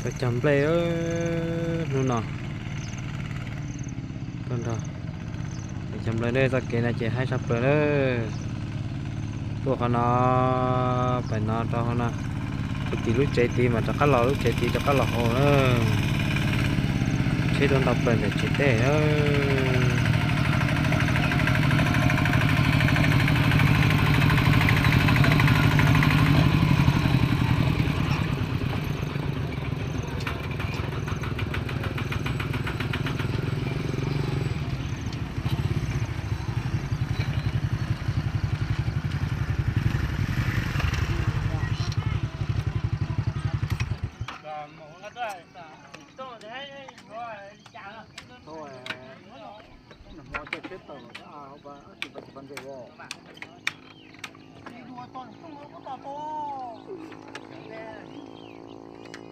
Cog nplej hnub no, tuaj nrog cog nplej na, txoj kev no ces haib tshaj plaws na. Tuaj qhov no, pem no rau hauv no, puag tim lub tsev tid mas rov qab los lub tsev tid rov qab los hauv na. Tsheb tuaj ntau plaws ntawm tsev teb na.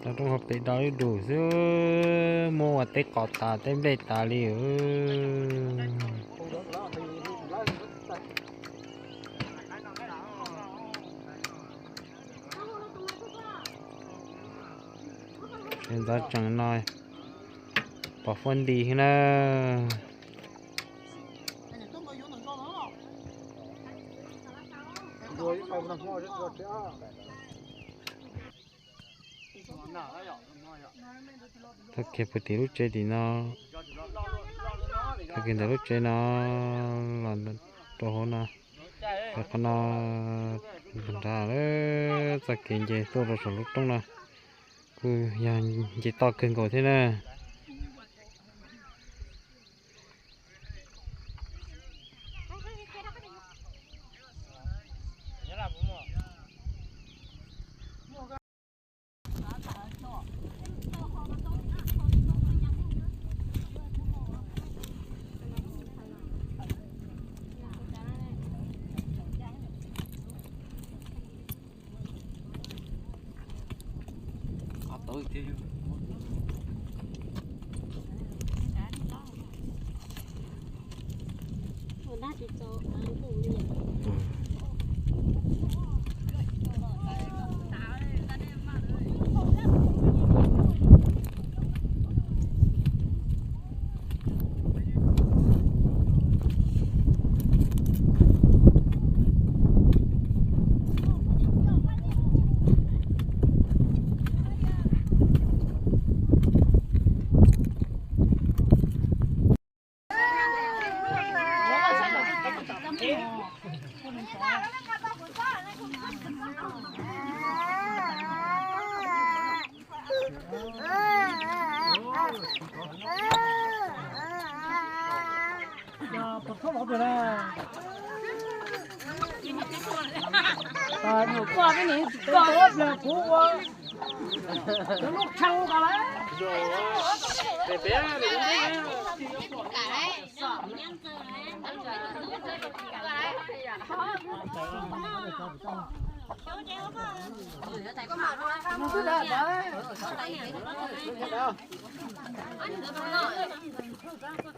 Tau rooj hav pem do ib dus xwb, muab ua teb qos tas teb nplej tas li. Sawv ntxov tsees no, pom huab nti xwb na. Tag kiag puag tim lub tsev tim no, tag kiag ntawm lub tsev no los rau hauv no, qhov no nrad, txoj kev nce tuaj rau saum lub roob no kuj yog nce toj kawg nkaus thiab na.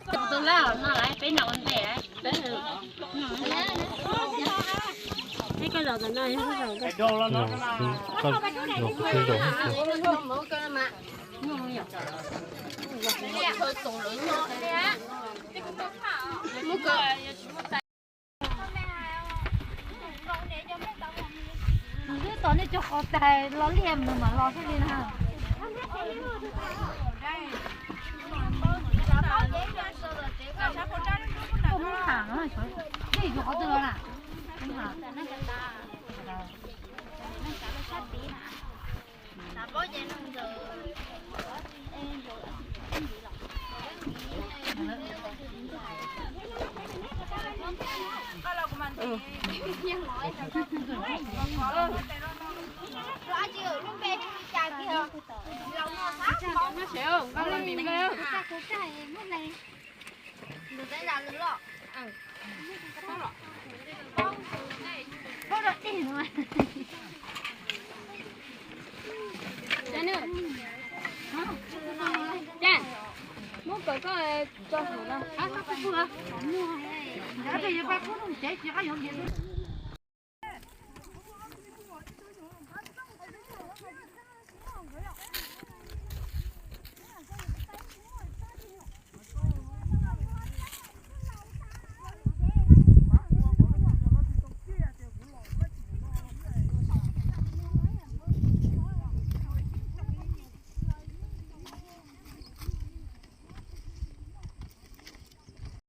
Tus laj no lawm peb noj ua ntej. Koj zaum ntawm no, koj zaum. Nws twb tos nej cov qos tais los liaj nws mam los thiaj li na. Koj muab tham no, nej yuav qhov twg los na? Muab kawm koj tso hauv no.